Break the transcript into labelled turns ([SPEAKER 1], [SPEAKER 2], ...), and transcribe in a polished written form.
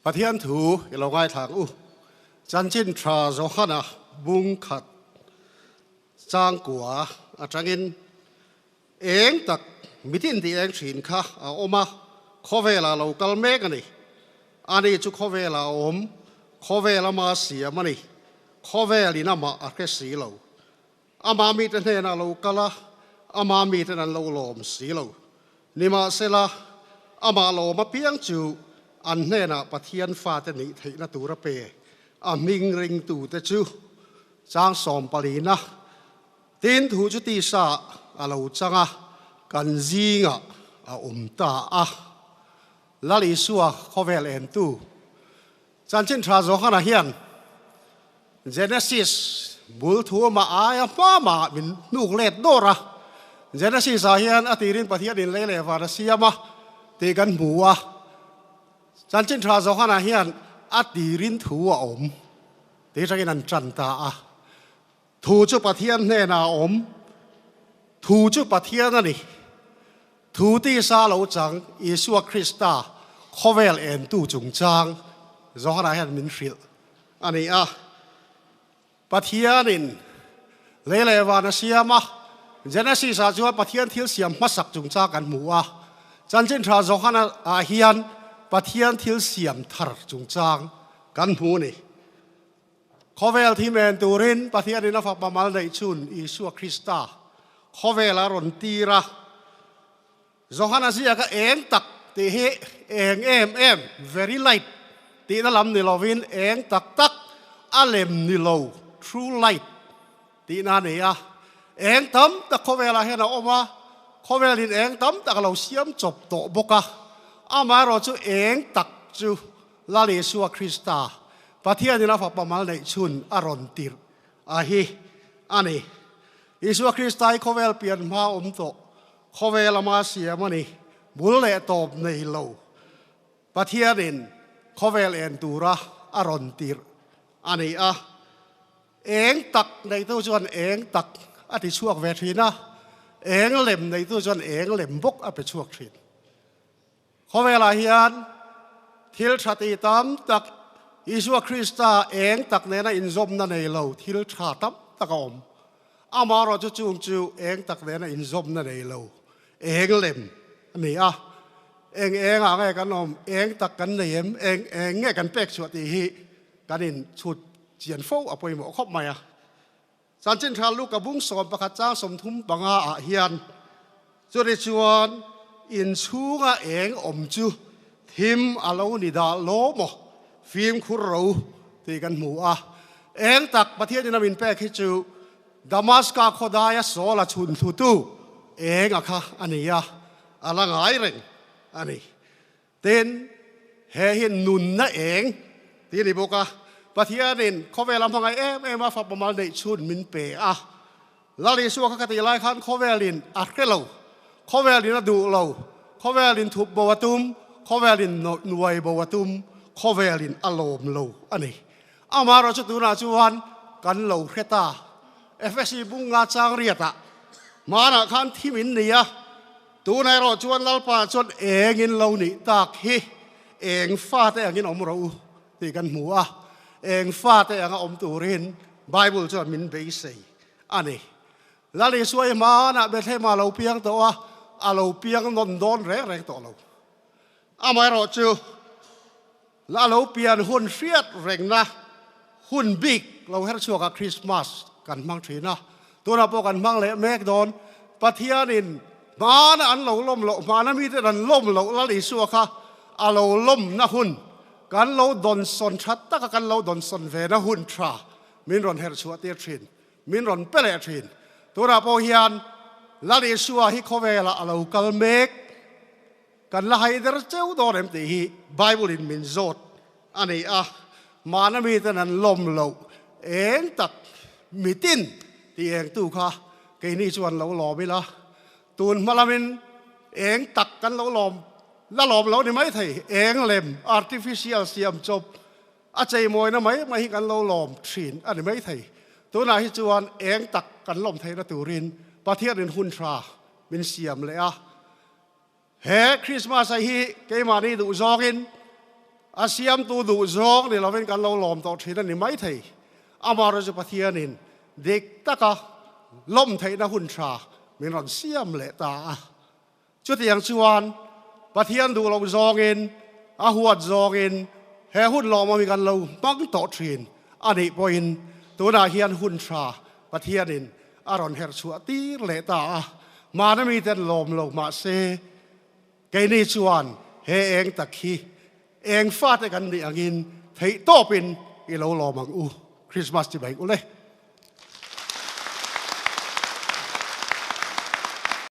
[SPEAKER 1] Pathian thu i lo ngaithla ang u. Chanchin tha Johana bung khat changkua atangin eng tak mitin tih eng thin kha a awm a, khawvelah lo kal mek a ni. Ani chu khawvelah a awm, khawvel ama siam a ni, khawvelin amah a hre si lo. Amah mite hnenah lo kal a, amah miten an lo lawm si lo. Nimahsela, amah lawm apiang chu an hnenah Pathian fate nih theihna tur a pe, a hming ringtute chu chang sawm palina tin thu chu tisa a lo chang a, kan zingah a awm ta a. Lal Isua khawvel entu Chanchin tha Johana hian Genesis bul thu ama aia hma mah min hnuk let dawr a. Genesis ah hian a tirin Pathian in lei leh van a siam a tih kan hmu a. Chanchin tha Johana hian a tirin thu a awm tih atangin an tan ta a. Thu chu Pathian hnenah a awm. Thu chu Pathian a ni. Thu tisa lo chang Isua Krista khawvel entu chungchang Johana hian min hrilh a ni a. Pathianin lei leh van a siam a, Genesis ah chuan Pathian thil siam hmasak chungchang kan hmu a. Chanchin tha Johana ah hian Pathian thil siam thar chungchang kan hmu a ni. Khawvel thi men turin Pathianin a fapa mal neih chhun Isua Krista khawvel a rawn tir a. Johana ziaka eng tak tih hi eng em em, very light, tihna lam ni lovin eng tak tak, a lem ni lo, true light, tihna a ni a. Eng tam tak khawvelah hian a awm a, khawvelin eng tam tak a lo siam chawp tawh bawk a. Amaherawhchu eng tak chu Lal Isua Krista, Pathianin a Fapa mal neih chhun a rawn tirh a hi a ni. Isua Krista hi khawvel pian hma awm tawh, khawvel ama siam a ni, bul leh tawp nei lo. Pathianin khawvel en tura a rawn tirh a ni a. Eng tak neitu chuan eng tak a ti chhuak ve thin a, eng lem neitu chuan eng lem bawk a pe chhuak thin. Khawvelah hian thil tha ti tam tak, Isua Krista eng tak nena inzawmna nei lo thil tha tam tak a awm. Amaherawh chu chung chu eng tak nena inzawmna nei lo eng lem a ni a. Eng engah nge kan awm, eng tak kan nei em, eng eng nge kan pek chhuah tih hi kan inchhut chian fo a pawimawh khawp mai a. Chanchin tha Luka bung 11 chang 35 ah hian churi chuan inchhunga eng awm chu thim a lo ni dah lo maw fimkhur ro tih kan hmu a. Eng tak Pathian in a min pek hi chu Damaska khawdaia Saul a chhun thlutu eng a kha a ni a, a la ngai reng a ni. Tin, he hi nunna eng tih a ni bawk a, Pathianin khawvela hmangaih em em a fapa mal neih chhun min pe a. Lal Isua kha ka tih lai khan khawvelin a hre lo, khawvelin a duh lo, khawvelin thup bo a tum, khawvelin nuai bo a tum, khawvelin a lawm lo a ni. Amaherawh chu tunah chuan kan lo hre ta. Efesi bunga chang riatah hmanah khan thim in nei a, Tuna erawh chuan Lalpa chuan engin lo nih tak hi eng fate angin awm rawh u tih kan hmu a, eng fate anga awm turin Bible chuan min beisei a ni. Lal Isua hi hmanah Bethlehem-ah a lo piang tawh a, a lo piang nawn dawn reng reng tawh lo. Amaherawh chu a lo pian hun hriat rengna hun bik lo her chhuakah Krismas kan hmang thin a, tunah pawh kan hmang leh mek dawn. Pathianin hmana an lo lawm loh, hmana miten an lawm loh Lal Isua kha a lo lawmna hun, kan lo dawnsawn tha taka kan lo dawnsawn vena hun tha min rawn herh chhuah tir thin, min rawn pe leh thin. Tunah pawh hian Lal Isua hi khawvelah a lo kal mek. Kan la haider cheu dawn em tih hi Bible in min zawt a ni a, mahna miten an lawm loh eng tak mitin tih engtu kha keini chuan lo lawm ila, tun hma lamin eng tak kan lo lawm la lawm lo ni mai thei, eng lem artificial siam chawp a cheimawina mai mai hi kan lo lawm thin a ni mai thei. Tunah hi chuan eng tak kan lawm theihna turin Pathianin hun tha min siam leh a. He Christmas a hi keimahni duh zawngin A siamtu duh zawng ni lovin kan lo lawm tawh thin a ni maithei. Amaherawhchu chu Pathianin dik taka lawm theihna hun tha min rawn siam leh ta a. Chutiang chuan Pathian duh loh zawngin, a huat zawngin he hun lawmawm hi kan lo hmang tawh thin a nih pawhin tunah hian hun tha Pathianin a rawn herh chhuah tir leh ta a. Mahna miten lawm lo mahse keini chuan he eng tak hi eng fate kan nih angin theihtawpin i lo lawm ang u. Christmas chibai u le.